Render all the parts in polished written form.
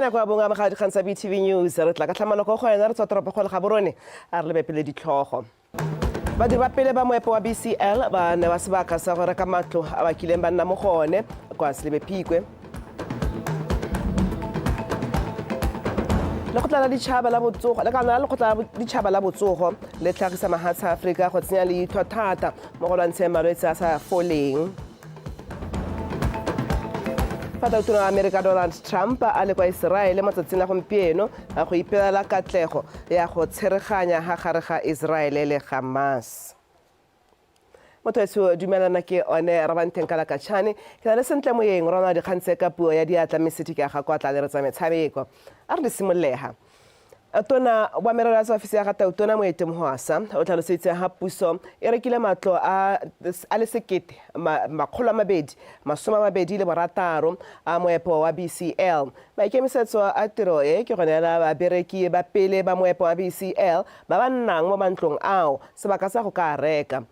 Ke nako ya bongwe amogela dikgang tsa BTV News. Re tla ka tlhamalo ko go wena re tswa toropokgolo Gaborone, a re lebe pele ditlhogo. Badiri ba pele ba moepo wa BCL ba newa sebaka sa go reka matlo a ba kileng ba nna mo go one kwa Selebi Phikwe. Lekgotla la ditšhaba la botsogo le kana lekgotla la ditšhaba la botsogo le tlhagisa mahatshe a Aforika go tsenya leitlho thata mo go lwantsheng malwetse a sa foleng. Fa tautona wa Amerika Donald Trump a le kwa Iseraele mo tsatsing la gompieno go ipelela katlego ya go tshereganya ga gare ga Iseraele le Hamas. Motho weso dumelana ke one Rabanteng Kalakatšhane ke na le sentle moyeng rona dikgang tse ka puo ya diatla mme sethe ke a ga kwa tla leretsa metshameko a re di simololega. Tona wa merero ya tsa ofisi ya ga Tautona Moeti Mohwasa o tlhalositse ha puso e rekile matlo a a le sekete 226 a moepo wa BCL. Maikemisetso a tiro e ke go neela babereki ba pele ba moepo wa BCL ba ba nnang mo mantlong ao sebaka sa go ka reka.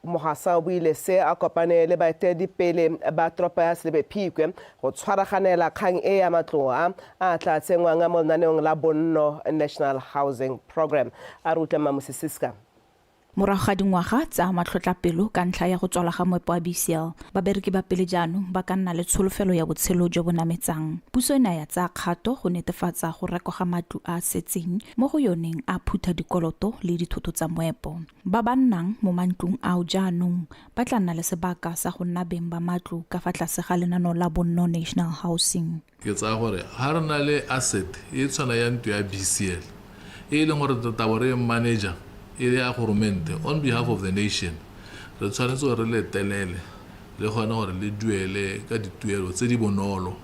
Mohwasa o buile se a kopane le baeteledipele ba toropo ya Selebi Phikwe go tshwaraganela kgang e ya matlo a a tla tsenngwang mo lenaneong la Bonno National Housing Programme. A re utlwe Mmamosi Siska. Morago ga dingwaga tsa matlhotlhapelo ka ntlha ya go tswalwa ga moepo wa BCL, babereki ba pele jaanong ba ka nna le tsholofelo ya botshelo jo bo nametsang. Puso e ne ya tsaya kgato go netefatsa go rekwa ga matlo a a setseng mo go yoneng a phutha dikoloto le dithoto tsa moepo. Ba ba nnang mo mantlong ao jaanong ba tla nna le sebaka sa go nna beng ba matlo ka fa tlase ga lenaneo la Bonno National Housing. Ke tsaya gore ga re na le asset e tshwana ya ntlo ya BCL e e leng gore re tla bo re e manager e le ya goromente on behalf of the nation, re tshwanetse gore re letelele le gone gore le duele ka dituelo tse di bonolo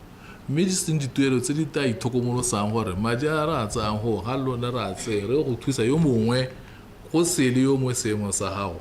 mme di seng dituelo tse di tla itlhokomolosang gore madi a re a tsayang go ga lone re a tseye re go thusa yo mongwe go sele yo mo seemong sa gago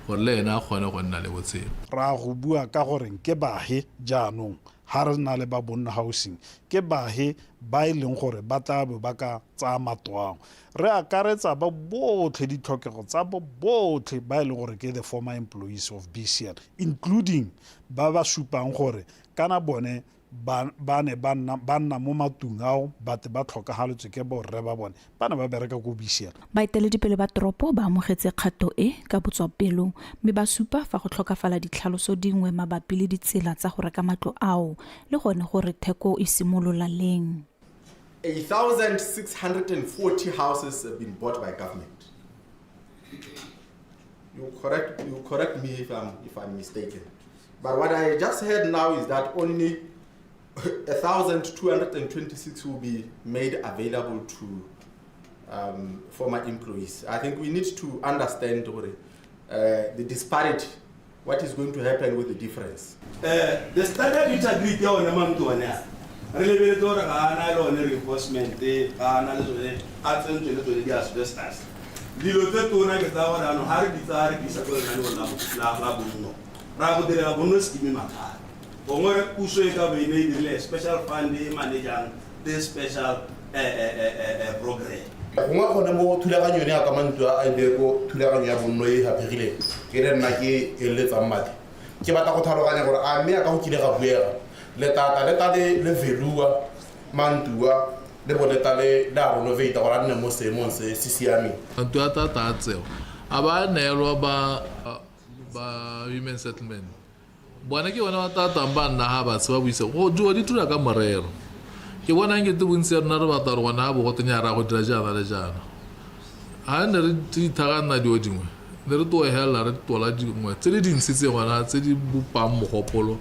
gore le ene a kgone go nna le botshelo. Ra go bua ka goreng ke bahe jaanong ha re na le ba Bonno Housing, ke bahe ba e leng gore ba tla bo ba ka tsaya matlo ao. Re akaretsa ba botlhe, ditlhokego tsa bo botlhe ba e leng gore ke the former employees of BCL, including ba ba supang gore kana bone ba ba ne ba nna ba nna mo matlung ao but ba tlhokagaletswe ke borre ba bone ba ne ba bereka ko BCL. Baeteledipele ba toropo ba amogetse kgato e ka botswapelo mme ba supa fa go tlhokafala ditlhaloso dingwe mabapi le ditsela tsa go reka matlo ao le gone gore theko e simolola leng. 1,640 houses have been bought by government. You correct, you correct me if I'm, if I'm mistaken. But what I just heard now is that only 1,226 will be made available to um, former employees. I think we need to understand uh, the disparity, what is going to happen with the difference. Uh, the standard integrity ya one mantlo one a re lebeletse gore ga a na le one reinforcement ga a na le tsone a tsentswe le tsone di-asbestos dilo tse tona ke tsaya gore anong ga re di tsaya re di isa ko lenaneong la bonno ra go direla bonno scheme mathata gongwe puso e ka bo e ne e dirile special fund e manejang this special eh, eh, eh, program. Gongwe gone mo thulaganyo yone ya ka mantlo a e ko thulaganyo ya bonno e haphegileng ke le nna ke eleletsang madi ke batla go tlhaloganya gore a mme ya ka go kile ga buega letata le ta le le velua mantua le bo leta le le a renovate gore a nne mo seemong se se siameng. Mantlo a tata a tsewa a ba neelwa ba ba human settlement bona ke bone ba tatang ba nna ga batshe ba buisa go dilo di dira ka morero ke bona nkete bontsi ya rona re batla gore gona ga bogote nya ra go dira jaana le jaana ga ne re ithaganna dilo dingwe ne re toegelela re tola dingwe tse di dintsi tse gona tse di bopang mogopolo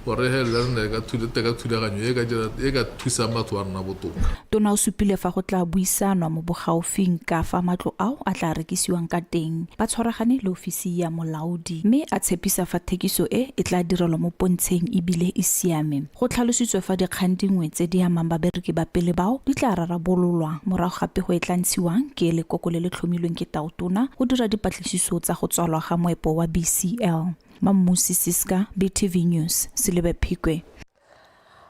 gore re helele re ne ka ka thulaganyo e ka e ka thusang batho ba rona botoka. Tona o supile fa go tla buisanwa mo bogaufing ka fa matlo ao a tla rekisiwang ka teng ba tshwaragane le ofisi ya molaodi mme a tshepisa fa thekiso e e tla direlwa mo pontsheng e bile e siame. Go tlhalositswe fa dikgang dingwe tse di amang babereki ba pele bao di tla rarabololwa morago ga pego e tla ntshiwang ke lekoko le le tlhomilweng ke Tautona go dira dipatlisiso tsa go tswalwa ga moepo wa BCL. Mammusi Siska, BTV News, Selibe Phikwe.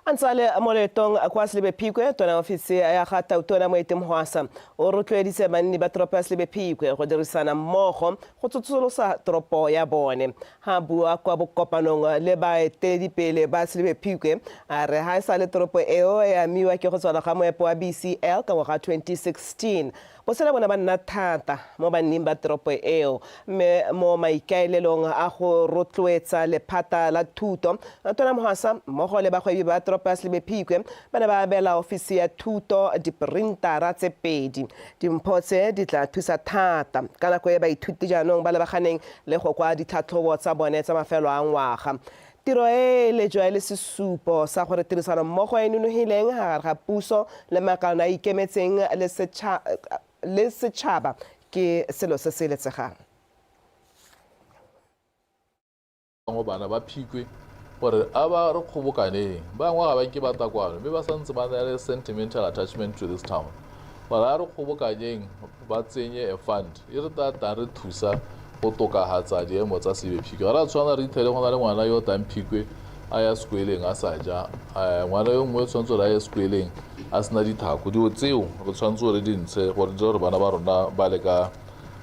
A ntse a le mo leetong kwa Selebi Phikwe, tona ofisi ya ga Tautona Moeti Mohwasa o rotloeditse banni ba toropo ya Selebi Phikwe go dirisana mmogo go tsosolosa toropo ya bone. Ha bua kwa bokopanong le baeteledipele ba Selebi Phikwe, a re ha e sa le toropo eo e amiwa ke go tswalwa ga moepo wa BCL ka ngwaga 2016, Botshelo bo ne ba nna thata mo banning ba toropo eo, mme mo maikaelelong a go rotloetsa lephata la thuto, Tona Mohwasa mmogo le bagwebi ba toropo ya Selebi Phikwe ba ne ba abela ofisi ya thuto diprintara tse pedi. Dimpho tse di tla thusa thata ka nako e baithuti jaanong ba lebaganeng le go kwa ditlhatlhobo tsa bone tsa mafelo a ngwaga. Tiro e e lejwa e le sesupo sa gore tirisanommogo e e nonogileng gare ga puso le makalana a ikemetseng le setšhaba ke selo se se eletsegang. Bangwe bana ba Phikwe gore a ba re kgobokaneng. Bangwe ga ba nke ba tla kwano mme ba santse ba na le sentimental attachment to this town. Gore a re kgobokanyeng ba tsenye a fund e re tla tlang re thusa go tokahatsa diemo tsa Sebe Phikwe. Ga re a tshwana re ithele go na le ngwana yo o tlang Phikwe a ya sekweleng a sa ja, ngwana yo mongwe o tshwanetse gore a ye sekweleng a sena dithako. Dilo tseo re tshwanetse gore di ntshe gore gore bana ba rona ba leka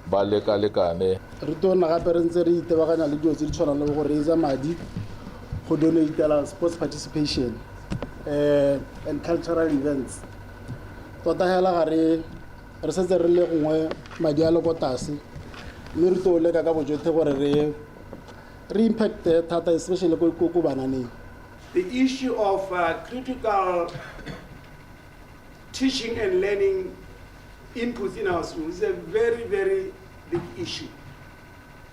ba lekalekane. Re tona gape re ntse re itebaganya le dilo tse di tshwanang le go raisa madi go donatela sports participation and cultural events. Tota hela ga re re setse re le gongwe madi a le ko tlase mme re tlo leka ka bojotlhe gore re re impacte thata especially ko ko bananeng. The issue of critical teaching and learning inputs in our schools is a very, very big issue.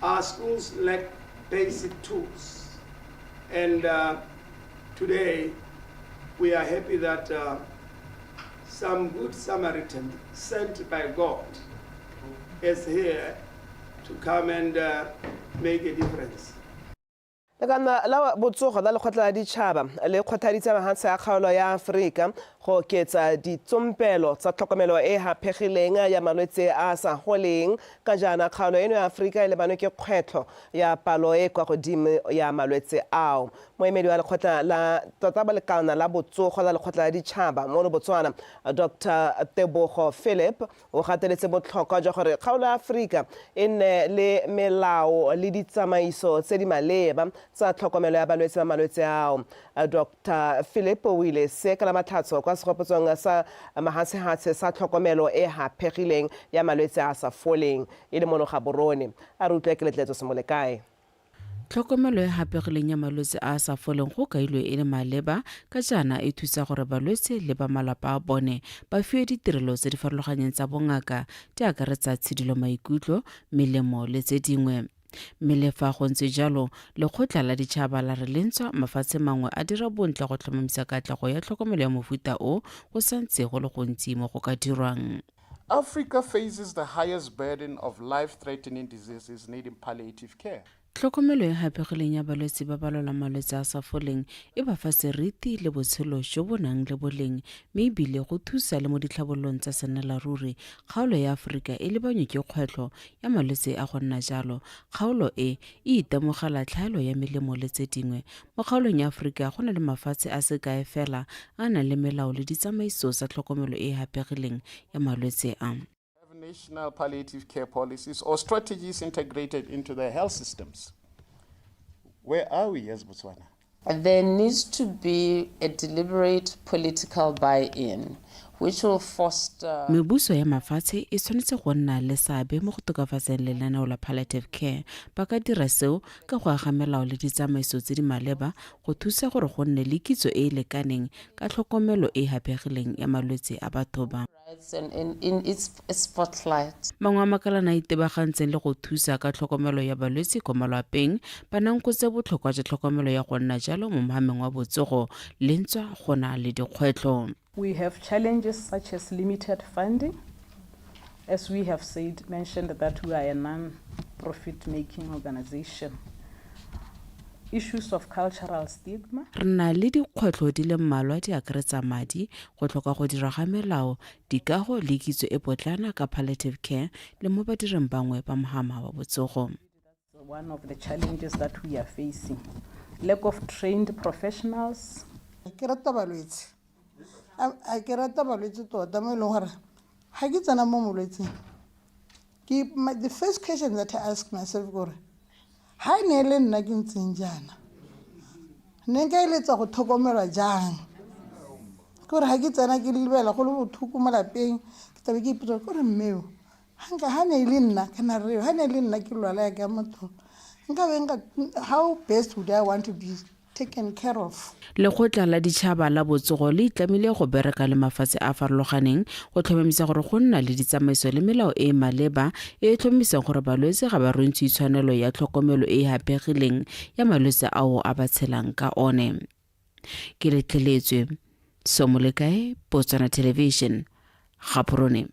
Our schools lack basic tools. And today, we are happy that some good Samaritan sent by God is here to come and make a difference. Lekana la botsogo la lekgotla la ditšhaba le kgothaditse mahatshe a kgaolo ya Aforika go oketsa ditsompelo tsa tlhokomelo e e haphegileng ya malwetse a a sa holeng ka jaana kgaolo eno ya Aforika e lebanwe ke kgwetlho ya palo e kwa godimo ya malwetse ao. Moemedi wa lekgotla la tota ba lekalana la botsogo la lekgotla la ditšhaba mono Botswana, Doctor Tebogo Philip o gateletse botlhokwa jwa gore kgaolo ya Aforika e nne le melao le ditsamaiso tse di maleba tsa tlhokomelo ya balwetse ba malwetse ao. Doctor Philip o ile se ka la Matlhatso kwa segopotsong sa mahatshehatshe sa tlhokomelo e haphegileng ya malwetse a a sa foleng e le mono Gaborone. A re utlwe Keletletso Semolekae. Tlhokomelo e hapegileng ya malwetse a a sa foleng go kailwe e le maleba ka jaana e thusa gore balwetse le ba malapa a bone ba fiwe ditirelo tse di farologanyeng tsa bongaka di akaretsa tshidilo maikutlo, melemo le tse dingwe. Mme le fa go ntse jalo, lekgotla la ditšhaba la re le ntswa mafatshe mangwe a dira bontle go tlhomamisa katlego ya tlhokomelo ya mofuta o, go santse go le gontsi mo go ka dirwang. Africa faces the highest burden of life-threatening diseases needing palliative care. Tlhokomelo e haphegileng ya balwetse ba ba lwalang malwetse a sa foleng e ba fa seriti le botshelo jo bo nang le boleng mme e bile go thusa le mo ditlhabololong tsa sennelaruri. Kgaolo ya Aforika e lebanywe ke kgwetlho ya malwetse a go nna jalo. Kgaolo e e itemogela tlhaelo ya melemo le tse dingwe. Mo kgaolong ya Aforika go na le mafatshe a se kae fela a a nang le melao le ditsamaiso tsa tlhokomelo e e haphegileng ya malwetse a. Have national palliative care policies or strategies integrated into their health systems. Where are we as Botswana? There needs to be a deliberate political buy-in which will foster. Mebuso ya mafatshe e tshwanetse go nna le seabe mo go tokafatseng lenaneo la palliative care. Ba ka dira seo ka go aga melao le ditsamaiso tse di maleba go thusa gore go nne le kitso e e lekaneng ka tlhokomelo e e haphegileng ya malwetse a batho ba. Mangwe a makalana a itebagantseng le go thusa ka tlhokomelo ya balwetse kwa malwapeng ba nankotse botlhokwa jwa tlhokomelo ya go nna jalo mo mohameng wa botsogo le ntswa go na le dikgwetlho. We have challenges such as limited funding. As we have said, mentioned that we are a non-profit making organization. Issues of cultural stigma. Re na le dikgwetlho di le mmalwa di akaretsa madi, go tlhoka go dirwa ga melao, dikago le kitso e potlana ka palliative care le mo badiring bangwe ba mohama wa botsogo. One of the challenges that we are facing. Lack of trained professionals. Ke rata balwetse, a ke rata balwetse tota mo e leng gore ga ke tsena mo molwetseng ke the first question that I ask myself gore ga e ne e le nna ke ntseng jaana ne nka eletsa go tlhokomelwa jang. Ke gore ga ke tsena ke lebela go le botlhoko mo lapeng, ke tlabe ke ipotsa kore mmeo ga nka ga ne e le nna kana reo ga ne e le nna ke lwala ya ka motho nka be nka, how best would I want to be taken care of? Lekgotla la Ditšhaba la Botsogo le itlamile go bereka le mafatshe a a farologaneng go tlhomamisa gore go nna le ditsamaiso le melao e e maleba e e tlhomamisang gore balwetse ga ba rontshwe tshwanelo ya tlhokomelo e e haphegileng ya malwetse ao a ba tshelang ka one. Ke letleletswe Somolekae, Botswana Television, Gaborone.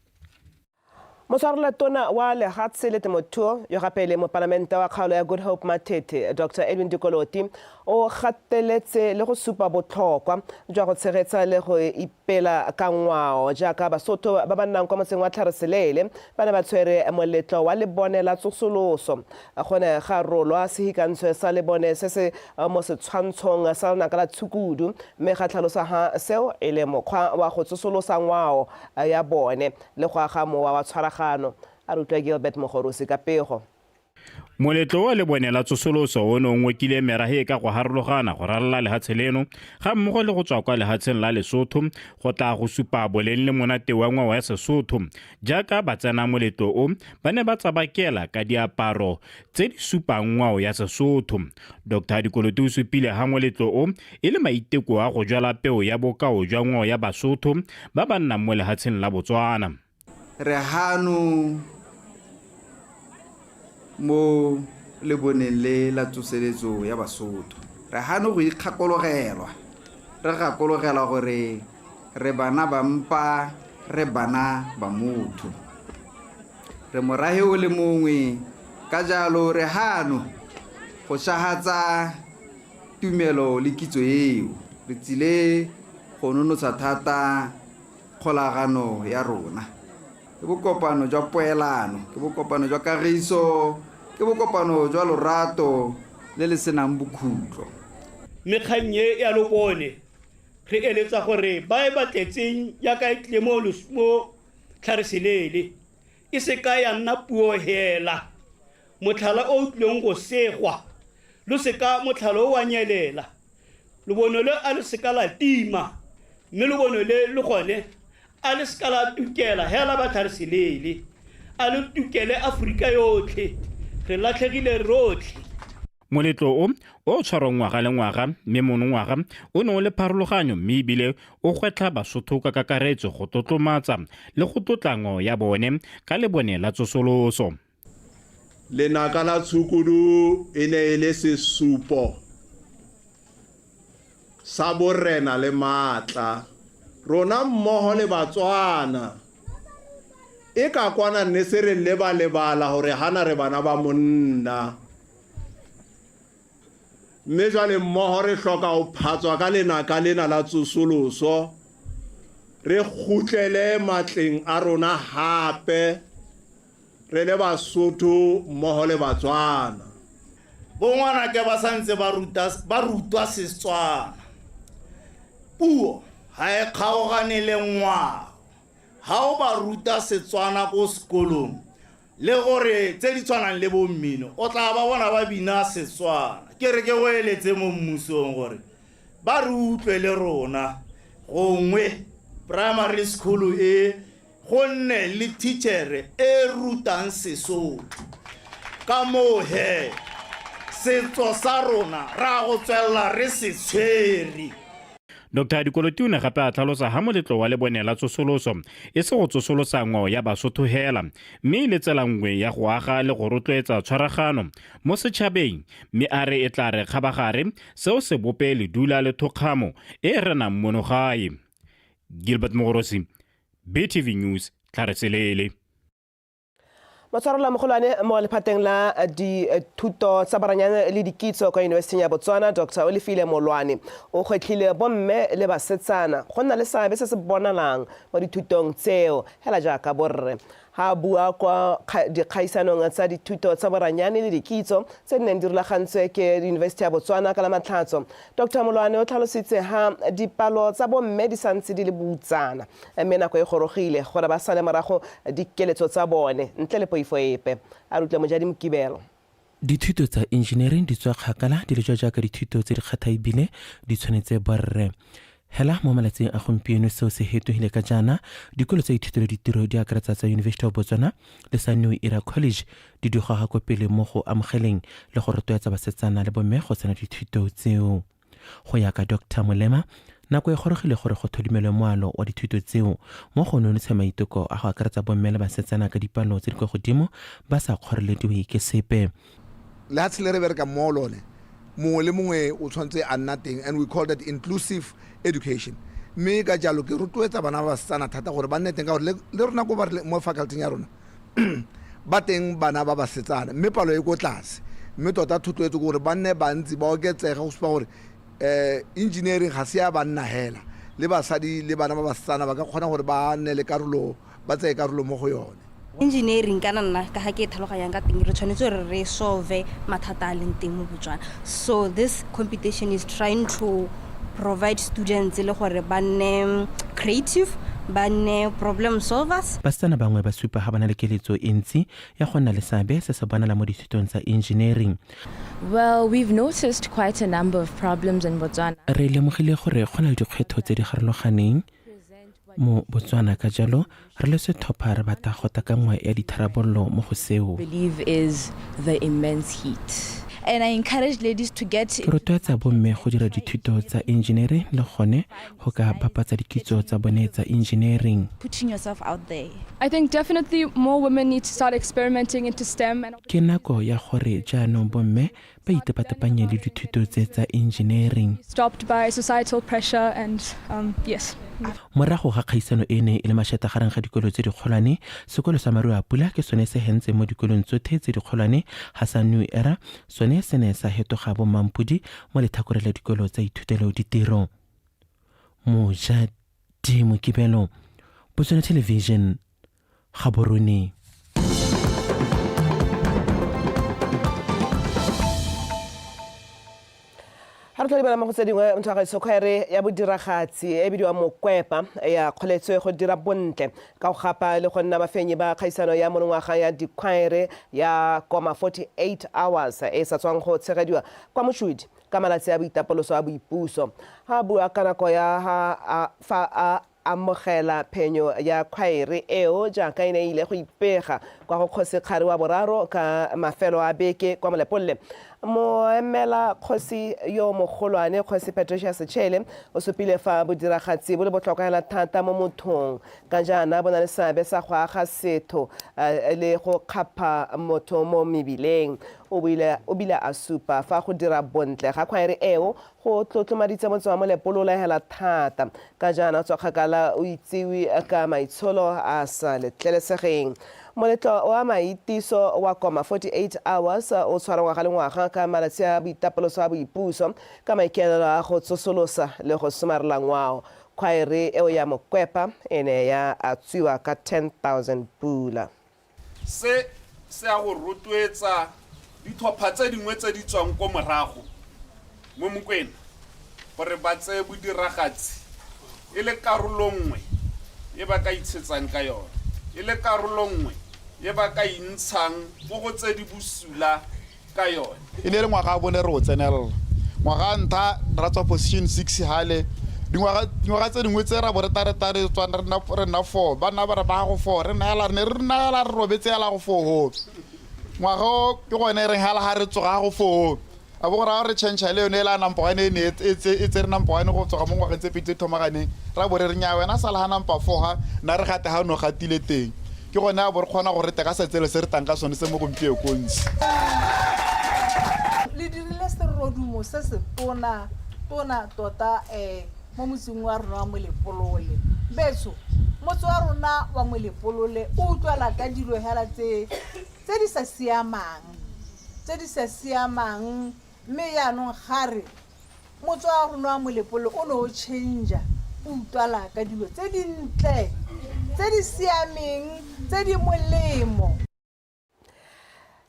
Motshwareletona wa lehatshe le temothuo yo gape e le mopalamente wa kgaolo ya Good Hope Matete, Dr Edwin Dikoloti, o gateletse le go supa botlhokwa jwa go tshegetsa le go ipela ka ngwao jaaka Basotho ba ba nnang kwa motseng wa Tlhareseleele ba ne ba tshwere moletlo wa lebone la tsosoloso. Go ne ga rolwa sehikantswe sa lebone se se mo setshwantshong sa lonaka la tshukudu mme ga tlhalosa ha seo e le mokgwa wa go tsosolosa ngwao ya bone le go aga mowa wa tshwaragano. A re utlwa Gilbert Mogorosi ka pego. Moletlo wa lebone la tsosoloso o ne o ngokile merahe ka go harologana go ralala lehatshe leno ga mmogo le go tswa kwa lehatsheng la Lesotho go tla go supa boleng le monate wa ngwao ya Sesotho. Jaaka ba tsena moletlo o, ba ne ba tsabakela ka diaparo tse di supang ngwao ya Sesotho. Dr Dikoloti o supile ha moletlo o e le maiteko a go jwala peo ya bokao jwa ngwao ya Basotho ba ba nnang mo lehatsheng la Botswana. Re hano mo leboneng le la tsoseletso ya Basotho. Re hano go ikgakologelwa, re gakologelwa gore re bana ba mpa, re bana ba motho. Re morahe o le mongwe, ka jalo re hano go shahatsa tumelo le kitso eo. Re tsile go nonotsha thata kgolagano ya rona. Ke bokopano jwa poelano, ke bokopano jwa kagiso, ke bokopano jwa lorato le le senang bokhutlo. Mme kgang e ya lobone re eletsa gore ba e ba tletseng jaaka e tlile mo mo Tlhareseleele e se ka ya nna puo hela. Motlhala o o tlileng go segwa lo se ka motlhala o wa nyelela. Lobone le a le se ka la tima, mme lobone le le gone a le se ka la tukela hela ba Tlhareseleele, a le tukele Aforika yotlhe. Re latlhegile rotlhe. Moletlo o, o tshwarwa ngwaga le ngwaga, mme monongwaga o ne o le pharologanyo mme ebile o gwetlha Basotho ka kakaretso go tlotlomatsa le go tlotla ngwao ya bone ka lebone la tsosoloso. Lenaka la tshukudu e ne e le sesupo sa borena le maatla. Rona mmogo le Batswana e ka kwana nne se re lebalebala gore gana re bana ba monna. Mme jwale mmogo re hloka go phatswa ka lenaka lena la tsosoloso, re kgutlele matleng a rona gape re le Basotho mmogo le Batswana. Bongwanake ba santse ba ruta ba rutwa Setswana. Puo ga e kgaogane le ngwao. Ga o ba ruta Setswana ko sekolong le gore tse di tshwanang le bo mmino o tla ba bona ba bina Setswana. Ke re ke go eletse mo mmusong gore ba re utlwe le rona gongwe primary school e go nne le tichere e rutang Sesotho. Ka moo he, setso sa rona ra go tswelela re se tshwere. Dr Dikoloti o ne gape a tlhalosa ha moletlo wa lebone la tsosoloso e se go tsosolosa ngwao ya Basotho hela, mme e le tsela nngwe ya go aga le go rotloetsa tshwaragano mo setšhabeng, mme a re e tla re kgabagare seo se bope ledula le thokgamo e e renang mono gae. Gilbert Mogorosi, BTV News, Tlhareseleele. Motshwarela mogolwane mo lephateng la dithuto tsa boranyane le dikitso kwa Yunibesiting ya Botswana, Dr Olefile Molwane, o gwetlhile bomme le basetsana go nna le seabe se se bonalang mo dithutong tseo hela jaaka borre. Ha a bua kwa dikgaisanong tsa dithuto tsa boranyane le dikitso tse di neng di rulagantswe ke Yunibesithi ya Botswana ka Lamatlhatso, Doctor Molwane o tlhalositse ha dipalo tsa bomme di santse di le boutsana mme nako e gorogile gore ba sale morago dikeletso tsa bone ntle le poifo epe. A re utlwe Mojadi Mokibelo. Dithuto tsa engineering di tswa kgakala di lejwa jaaka dithuto tse di kgatha ebile di tshwanetse borre. Hela mo malatsing a gompieno seo se hetogile ka jaana dikolo tsa dithuto le ditiro di akaretsa tsa University of Botswana le sa New Era College di di goga ko pele mo go amogeleng le go rotloetsa basetsana le bomme go tsena dithuto tseo. Go ya ka Doctor Molema, nako e gorogile gore go thodimelwe moalo wa dithuto tseo mo go nonotshe maiteko a go akaretsa bomme le basetsana ka dipalo tse di kwa godimo ba sa kgorelediwe ke sepe. Lehatshe le re berekang mo lone, mongwe le mongwe o tshwanetse a nna teng and we call that inclusive education. Mme ka jalo ke rotloetsa bana ba basetsana thata gore ba nne teng ka gore le rona ko mo faculty ya rona ba teng bana ba basetsana mme palo e ko tlase mme tota thotloetso ke gore ba nne bantsi ba oketsege go supa gore um engineering ga se ya banna hela le basadi le bana ba basetsana ba ka kgona gore ba nne le karolo ba tseye karolo mo go yone. Engineering kana nna ka ga ke e tlhaloganyang ka teng re tshwanetse gore re solve mathata a leng teng mo Botswana so this competition is trying to provide students le gore ba nne creative ba nne problem solvers. Basetsana bangwe ba supa ga ba na le keletso e ntsi ya go nna le seabe se se bonalang mo dithutong tsa engineering. Well, we've noticed quite a number of problems in Botswana. Re lemogile gore go na le dikgwetlho tse di farologaneng mo Botswana ka jalo re le sethopha re batla go taka nngwe ya ditharabololo mo go seo. Believe is the immense heat. And I encourage ladies to get Ke rotloetsa bomme go dira dithuto tsa engineering le gone go ka bapatsa dikitso tsa bone tsa engineering. Putting yourself out there. I think definitely more women need to start experimenting into STEM and Ke nako ya gore jaanong bomme ba itepatepanye le dithuto tse tsa engineering. Stopped by societal pressure and um, yes. Morago ga kgaisano e ne e le mašata gareng ga dikolo tse dikgolwane, sekolo sa Maruapula ke sone se hentseng mo dikolong tsothe tse dikgolwane ga sa New Era sone se ne sa hetoga bommampodi mo lethakoreng la dikolo tsa ithutelo ditiro. Mojadi Mokibelo, Botswana Television, Gaborone. Ga re tlhola mo go tse dingwe motho wa gaetsho khwaere ya bodiragatsi e bidiwa Mokwepa ya kgoletswe go dira bontle ka go gapa le go nna bafenyi ba kgaisano ya monongwaga ya dikhwaere ya Koma 48 Hours e e sa tswang go tshegediwa kwa Mochudi ka malatsi a boitapoloso a boipuso. Ha a bua ka nako ya ha fa a amogela phenyo ya khwaere eo jaaka e ne e ile go ipega kwa go Kgosi Kgari wa boraro ka mafelo a beke kwa Molepolole. Moemela kgosi yo mogolwane Kgosi Patricia Sechele o supile fa bodiragatsi bo le botlhokwa hela thata mo mothong ka jaana bo na le seabe sa go aga setho le go kgapha motho mo mebileng. O bile a supa fa go dira bontle ga khwaere eo Go tlotlomaditse motse wa Molepolole hela thata ka jaana o tswa kgakala o itsiwe ka maitsholo a sa letlelesegeng. Moletlo wa maitiso wa Koma 48 Hours o tshwara ngwaga le ngwaga ka malatsi a boitapoloso a boipuso ka maikaelelo a go tsosolosa le go somarela ngwao. Khwaere eo ya Mokwepa e ne ya atswiwa ka 10,000 pula. Se se ya go rotloetsa dithopha tse dingwe tse di tswang ko morago mo Mokwena gore ba tseye bodiragatsi e le karolo nngwe e ba ka itshetsang ka yone, e le karolo nngwe e ba ka intshang mo go tse di bosula ka yone. E ne e le ngwaga wa bone re o tsenelela. Ngwaga wa ntlha ra tswa position six hale. Dingwaga dingwaga tse dingwe tse ra bo re tla re tla re tswa re nna re nna four ba nna ba re ba go four re nna hela re ne re nna hela re robetse hela go four ho. Ngwaga o ke gone e reng hela ha re tsoga go four a bo go raya gore re change le yone e la number one e ne e tsere number one go tsoga mo ngwageng tse pedi tse thomaganeng ra bo re re nya wena sala ha number four ha nna re gate ha o ne o gatile teng. Ke gone a bo re kgona go reta ka setsele se re tang ka sone se mo gompiekong se. Le dirile serodumo se se tona tona tota um mo motseng wa rona wa Molepolole. Betsho, motse wa rona wa Molepolole o utlwala ka dilo hela tse tse di sa siamang, tse di sa siamang mme jaanong ga re Motse wa rona wa Molepolole o ne o change-a, o utlwala ka dilo tse dintle. tse di siameng tse di molemo.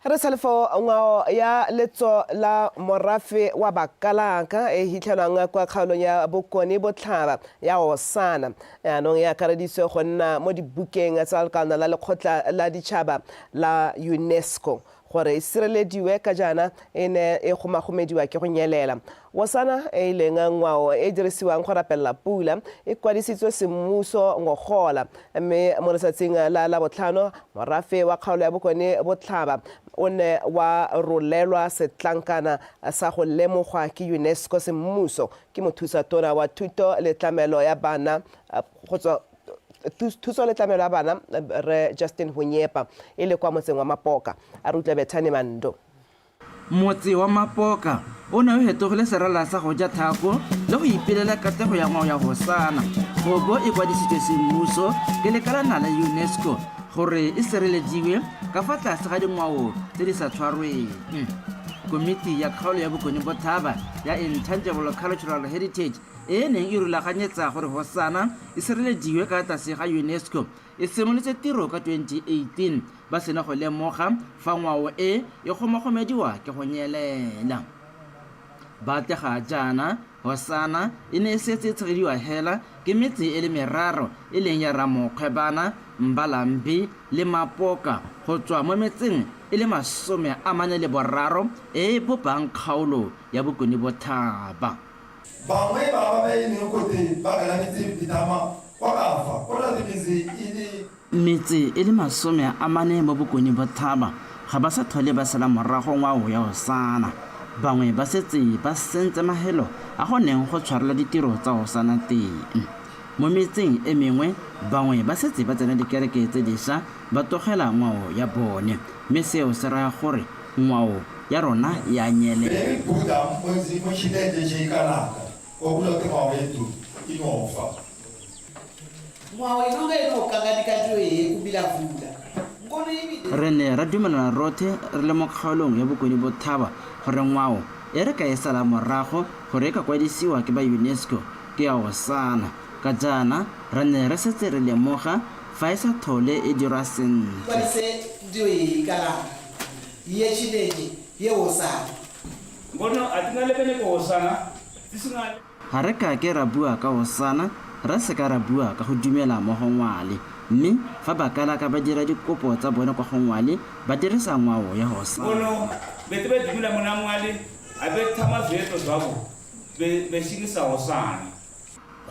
Re sa le fo ngwao ya letso la morafe wa Bakalaka e hitlhelwang kwa kgaolong ya Bokone Botlhaba ya Osana yaanong e akareditswe go nna mo dibukeng tsa lekalana la lekgotla la ditšhaba la UNESCO gore e sirelediwe ka jaana e ne e gomagomediwa ke go nyelela. Wosana e e leng ngwao e e dirisiwang go rapelela pula e kwadisitswe semmuso ngogola mme mo letsatsing la Labotlhano morafe wa kgaolo ya Bokone Botlhaba o ne wa rolelwa setlankana sa go lemogwa ke UNESCO semmuso ke mothusa tona wa thuto le tlamelo ya bana go tswa thuso le tlamelo ya bana Rre Justin Hunyepa e le kwa motseng wa Mapoka. A re utlwe Bethany Mando. Motse wa Mapoka o ne o hetogile serala sa go ja thako le go ipelela katlego ya ngwao ya Hosana go bo e kwadisitswe semmuso ke lekalana la UNESCO gore e sirelediwe ka fa tlase ga dingwao tse di sa tshwarweng. Komiti ya kgaolo ya Bokone Botlhaba ya Intangible Cultural Heritage e e neng e rulaganyetsa gore Hosana e sirelediwe ka tlase ga UNESCO e simolotse tiro ka 2018 ba sena go lemoga fa ngwao e e gomagomediwa ke go nyelela. Ba tlega jaana, Hosana e ne e setse e tshegediwa hela ke metse e le meraro e leng ya Ramokgwebana, Mbalambi le Mapoka go tswa mo metseng e le 43 e e bopang kgaolo ya Bokone Bothaba. Bangwe ba ba ba e leng kote ba kalametse dithama kwa kafa go na le metse e le. Metse e le 40 mo Bokone Botlhaba ga ba sa tlhole ba sala morago ngwao ya Hosana. Bangwe ba setse ba sentse mahelo a go neng go tshwarelwa ditiro tsa Hosana teng. Mo metseng e mengwe bangwe ba setse ba tsena dikereke tse disha ba tlogela ngwao ya bone mme seo se raya gore ngwao ya rona ya nyelela. Very Buddha mwedzi muchilenje cheikanaka kwakuda kuti ngwao yedu inofa. Ngwao inonga inokanganika ndiyo yekubila vula ngono ibile. Re ne ra dumelana rothe re le mo kgaolong ya Bokone Bothaba gore ngwao e re ka e sala morago gore e ka kwadisiwa ke ba UNESCO ke ya Hosana ka jaana re ne re setse re lemoga fa e sa thole e dirwa sentle. Kwadise ndiyo yeikalanga yechilenje yehosana. Ngono atingalebele ko Hosana tisingale. Ga re kake ra bua ka Hosana ra se ka ra bua ka go dumela mo go Ngwale. Mme fa Bakalaka ba dira dikopo tsa bone kwa go Ngwale, ba dirisa ngwao ya Hosana. Ngono bete be dumela mona Ngwale a be thama zweto zwabo be be shingisa Hosana.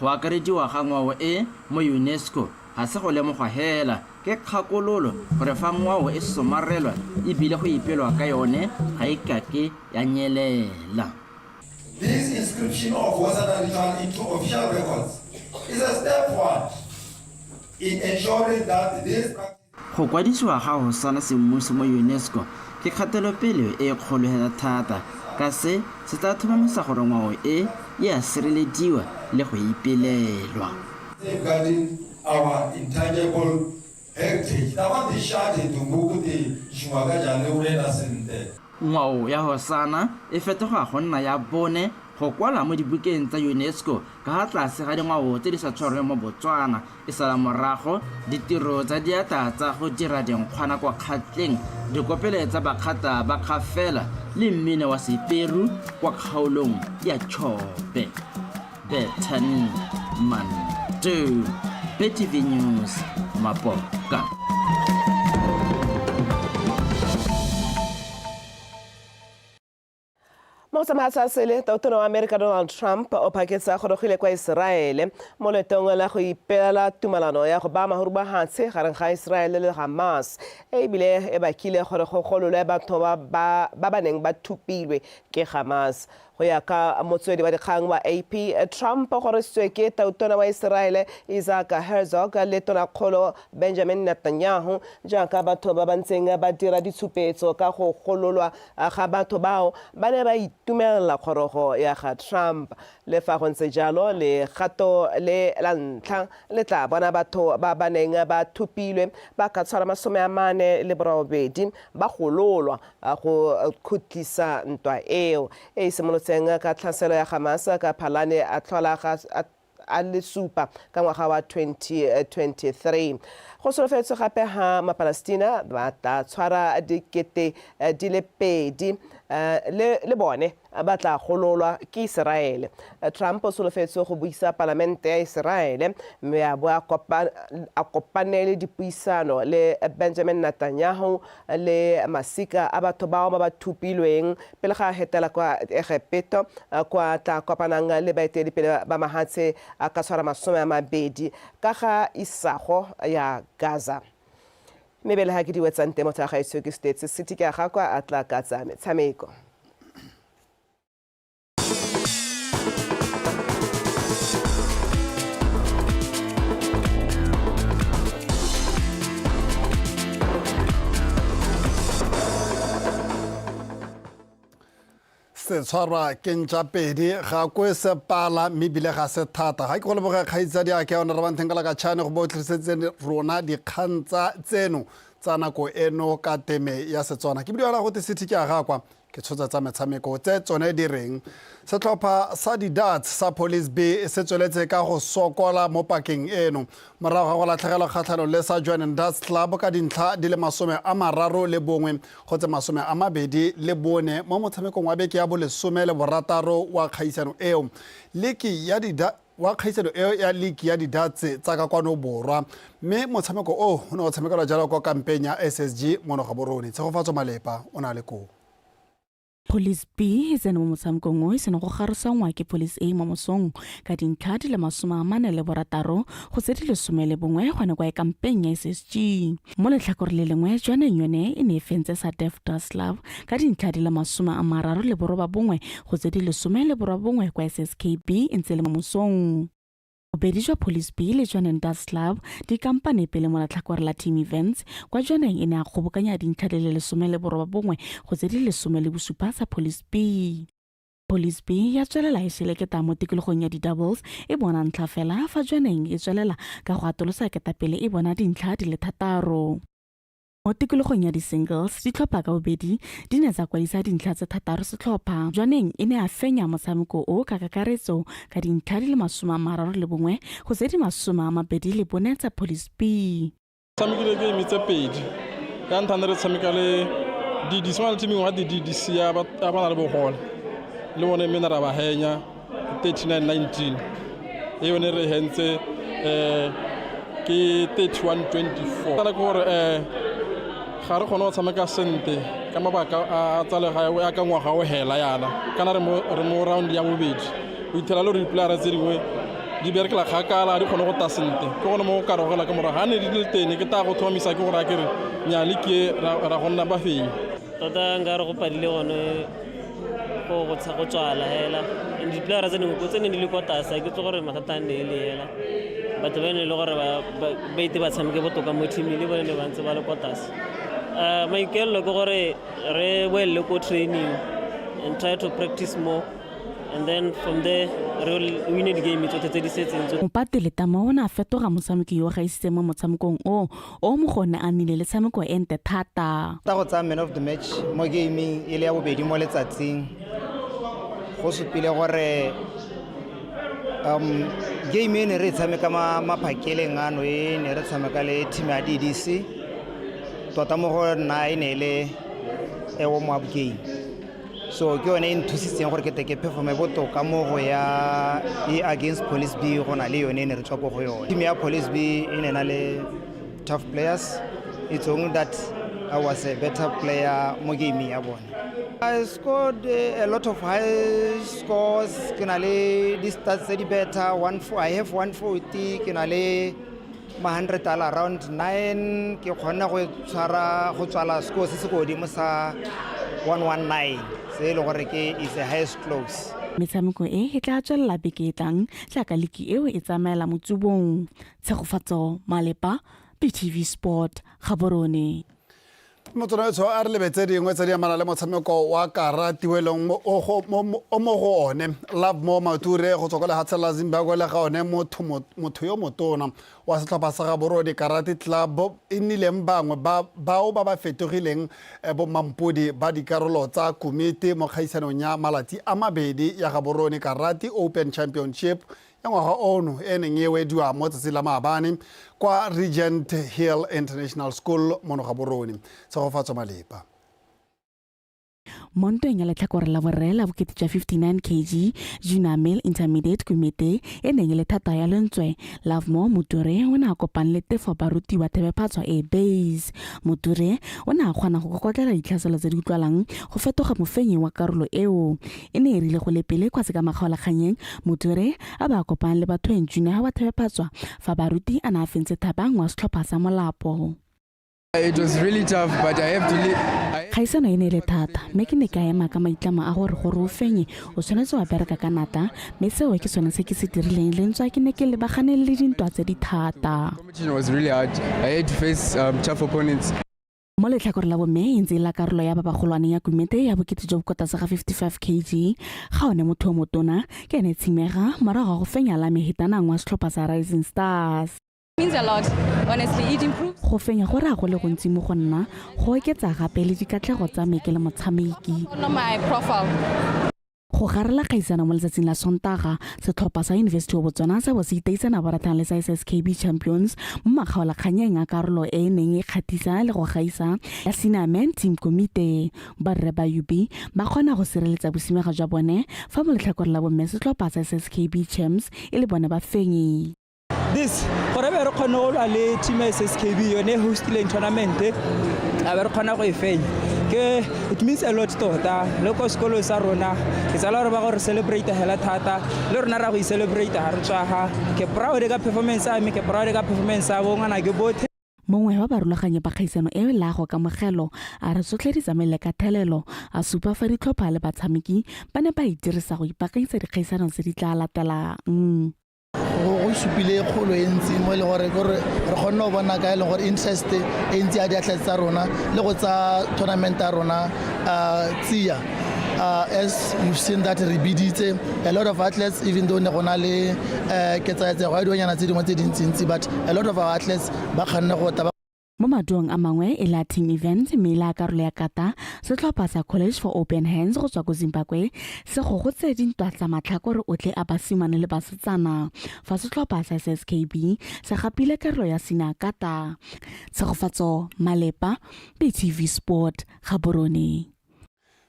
Go akarediwa ga ngwao e mo UNESCO ga se go lemogwa hela, ke kgakololo gore fa ngwao e somarelwa e bile go ipelwa ka yone ga e kake ya nyelela. This inscription of Hosana ritual into official records is a step forward in ensuring that this practice Go kwadisiwa ga Hosana semmuso mo UNESCO ke kgatelopele e kgolo hela thata, ka se se tla tlhomamisa gore ngwao e e a sirelediwa le go ipelelwa. Safeguarding our intangible heritage. Ngwao ya Hosana e fetoga go nna ya bone go kwalwa mo dibukeng tsa UNESCO ka ga tlase ga dingwao tse di sa tshwarweng mo Botswana. E sala morago ditiro tsa diatla tsa go dira dinkgwana kwa Kgatleng, dikopele tsa Bakgatla ba Kgafela le mmino wa Seperu kwa kgaolong ya Chobe. Bethany Mandu, BTV News, Mapoka. Mo go tsamaya sele, tautona wa Amerika Donald Trump o phaketse a gorogile kwa Iseraele mo leetong la go ipeela tumalano ya go baya mahurubahatshe gareng ga Iseraele le Hamas e ebile e bakile gore go gololwe batho ba ba neng ba thupilwe ke Hamas. Go ya ka motswedi wa dikgang wa AP, Trump o gorositswe ke tautona wa Iseraele Isaac Herzog le tonakgolo Benjamin Netanyahu jaaka batho ba ba ntseng ba dira ditshupetso ka go gololwa ga batho bao ba ne ba itumelela kgorogo ya ga Trump. Le fa go ntse jalo, legato le la ntlha le tla bona batho ba ba neng ba thopilwe ba ka tshwara 48 ba gololwa go khutlisa ntwa eo e e simolotseng ka tlhaselo ya Hamas ka Phalane a tlhola ga a le supa ka ngwaga wa 2023. Go solofetswe gape ha Mapalestina ba tla tshwara dikete di le pedi le bone ba tla gololwa ke Iseraele. Trump o solofetswe go buisa palamente ya Iseraele mme a bo a kopanele dipuisano le Benjamin Netanyahu le masika a batho bao ba ba thupilweng pele ga a hetela kwa Egepeto kwa tla kopanang le baeteledipele ba mahatshe a ka tshwara 20 ka ga isago ya Gaza. Mme bele ga ke di wetsang teng motho wa gaetsho ke States City ke a ga kwa a tla ka tsa metshameko. Se tshwarwa ke ntša pedi ga kwe se pala mme ebile ga se thata. Ga ke go leboge kgaitsadi a ke yone re banteng ka la ka tšhane go bo tlhisetse rona dikgang tsa tseno tsa nako eno ka teme ya Setswana. Ke bidiwa la go te city ke a gakwa ke tshotsa tsa metshameko tse tsone di reng. Setlhopha sa di-Darts sa Police B se tsweletse ka go sokola mo pakeng eno morago ga go latlhegelwa kgatlhanong le sa Jwaneng Darts Club ka dintlha di le 31 go tse 24 mo motshamekong wa beke ya bolesome le borataro wa kgaisano eo liki ya di wa kgaisano eo ya liki ya di-darts tsa ka kwano borwa mme motshameko o o ne o tshamekelwa jalo kwa kampeng ya SSG mono Gaborone. Tshegofatso Malepa o ne a le koo. Police B e tsene mo motshamekong o e sena go garosanngwa ke Police A mo mosong ka dintlha di le 46 go tse di 11 gone kwa kampeng ya SSG. Mo letlhakore le lengwe, Jwaneng yone e ne e fentse sa Def Dust Love ka dintlha di le 39 go tse di 19 kwa SSKB e ntse le mo mosong. Bobedi jwa Police B le Jwaneng Dust Club di kampane pele mo letlhakore la Team Events kwa Jwaneng e ne a kgobokanya dintlha di le 19 go tse di 17 tsa Police B. Police B ya tswelela e šeleketa mo tikologong ya di-doubles e bona ntlha fela fa Jwaneng e tswelela ka go atolosa ketapele e bona dintlha di le 6. Mo tikologong ya di-singles, ditlhopha ka bobedi di ne tsa kwadisa dintlha tse 6 setlhopha. Jwaneng e ne a fenya motshameko o ka kakaretso ka dintlha di le 31 go tse di 24 tsa Police B. Tshamekile game tse pedi. Ya ntlha ne re tshameka le DDC, go na le team engwe ga DDC ya ba na le bogole. Le bone mme ne ra ba henya 39-19. E yone re hentse ke 31-24. Tsala ke gore ga re kgone go tshameka sente ka mabaka a tsa legae ya ka ngwaga o hela yana. Kana re mo round ya bobedi. O ithela le gore di-player tse dingwe di berekela kgakala, di kgone go ta sente. Ke gone mo go ka rogela ke morago. Ha ne di le teng, ke taya go tlhomamisa ke gore a ke re nnyaa le ke ra go nna bafenyi. Tota nka re go padile gone go tswala hela. And di-player tse dingwe tse ne di le kwa tlase, ha ke itse gore mathata a ne e le hela. Batho ba ne e le gore ba ite ba tshameke botoka mo team-ing, le bone ne ba ntse ba le kwa tlase. Maikaelelo ke gore re boelele ko training and try to practice more. And then from there, re win the game tsotlhe tse di setseng. Mopati Letamo o ne a fetoga motshameki yo o gaisitseng mo motshamekong o, o mo go one a nnile le tshameko e ntle thata. Tsa go tsaya man of the match mo gaming e le ya bobedi mo letsatsing, go supile gore game e ne re e tshameka maphakeleng ano e ne re tshameka le team ya DDC, tota mo go nna e ne e le a warm up game. So ke yone e nthusitseng gore ke tle ke performe botoka mo go ya e against Police B go na le yone e ne re tswa ko go yone. Team ya Police B e ne na le tough players, it's only that I was a better player mo game ya bone. I scored a lot of high scores, ke na le di-stats tse di better, one four, I have 140, ke na le ma hundred a le around 9, ke kgonne go tshwara go tswala score se se ko godimo sa 119, se e leng gore ke is the highest close. Metshameko e e tla tswelela beke e tlang jaaka liki eo e tsamaela motsubong. Tshegofatso Malepa, BTV Sport, Gaborone. Motswanaetsho a re lebetse dingwe tse di amana le motshameko wa karate o e leng o mo go one Lovemore Mature go tswa kwa lefatsheng la Zimbabwe le ga one motho yo motona wa setlhopha sa Gaborone Karate Club e nnileng bangwe bao ba ba fetogileng bommampodi ba dikarolo tsa komiti mo kgaisanong ya malatsi a mabedi ya Gaborone Karate Open Championship ya ngwaga ono e neng e wediwa mo tsatsing la maabane kwa Regent Hill International School mono Gaborone. Tshegofatso Malepa. Mo ntweng ya letlhakore la borre la bokete jwa 59 kg junior male intermediate kumete e neng e le thata ya lentswe, Lovemore Muture o ne a kopane le tefo barutiwa thebephatswa e base. Muture o ne a kgona go kokotlela ditlhaselo tse di utlwalang go fetoga mofenyi wa karolo eo. E ne e rile go le pele kwa sekamakgaolakganyeng, Muture a ba kopane le Bathoeng Junior wa thebephatswa fa baruti a ne a fentse Thabang wa setlhopha sa Molapo. It was really tough, but I have to Kgaisano e ne e le thata, mme ke ne ka ema ka maitlamo a gore gore o fenye o tshwanetse wa bereka ka natla, mme seo ke sone se ke se dirileng le ntswa ke ne ke lebagane le dintwa tse di thata. Competition was really hard. I had to face tough opponents. Mo letlhakore la bomme e ntse e la karolo ya ba bagolwane ya kumete ya bokete jo bo kwa tlase ga 55 kg, ga one motho o motona ke ene Tshimega morago ga go fenya la mehetanang wa setlhopha sa Rising Stars. Means a lot, honestly. It improves. Go fenya go raya go le gontsi mo go nna, go oketsa gape le dikatlego tsa me ke le motshameki. On my profile. Go garela kgaisano mo letsatsing la Sontaga, setlhopha sa University of Botswana sa bo se iteisana borathang le sa SSKB Champions mo makgaolakganyeng a karolo e e neng e kgathisa le go gaisa ya Senior Men Team Committee. Borre ba UB ba kgona go sireletsa bosimega jwa bone fa mo letlhakore la bomme setlhopha sa SSKB Champs e le bone bafenyi. This gore be re kgone go lwa le team ya SSKB yone e hostileng tournament, a be re kgona go e fenya, ke it means a lot tota le ko sekolo sa rona. Ke tsala gore ba go re celebrate hela thata, le rona ra go e celebrate ga re tswa ga. Ke proud ka performance ya me, ke proud ka performance ya bo ngwana ke bothe. Mongwe wa barulaganyi ba kgaisano e Lago Kamogelo a re tsotlhe di tsamaile ka thelelo, a supa fa ditlhopha le batshameki ba ne ba itirisa go ipaakanyetsa dikgaisano tse di tla latelang. Go supile kgolo e ntsi mo e leng gore kore re kgonne go bona ka e leng gore interest e ntsi ya diatlete tsa rona le go tsa tournament ya rona tsia. As you've seen that re biditse a lot of athletes, even though ne go na le ketsaetsego ya dilonyana tse dingwe tse dintsintsi, but a lot of our athletes ba kgonne go tla. Mo maduong a mangwe e la team event mme e la karolo ya kata, setlhopha sa College for Open Hands go tswa ko Zimbabwe se gogotse dintwa tsa matlhakore otlhe a basimane le basetsana, fa setlhopha sa SSKB se gapile karolo ya senior kata. Tshegofatso Malepa, BTV Sport, Gaborone.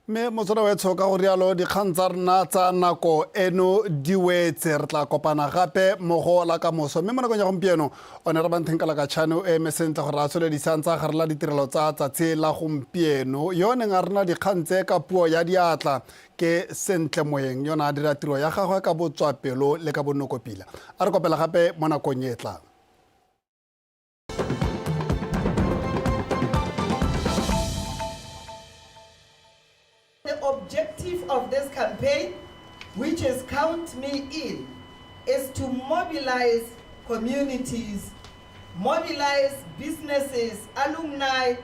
Mme motswedi wetsho, ka go rialo dikgang tsa rona tsa nako eno di wetse. Re tla kopana gape mo go la ka moso, mme mo nakong ya gompieno one re bantheng ka lakatšhane o eme sentle gore a tsweledisang tsa gare la ditirelo tsa tsatsi la gompieno. Yo neng a rena dikgang tse ka puo ya diatla ke Sentle Moeng, yona a dira tiro ya gagwe ka botswapelo le ka bonokopila. A re kopela gape mo nakong e tlang. The objective of this campaign, which is Count Me In, is to mobilize communities, mobilize businesses, alumni.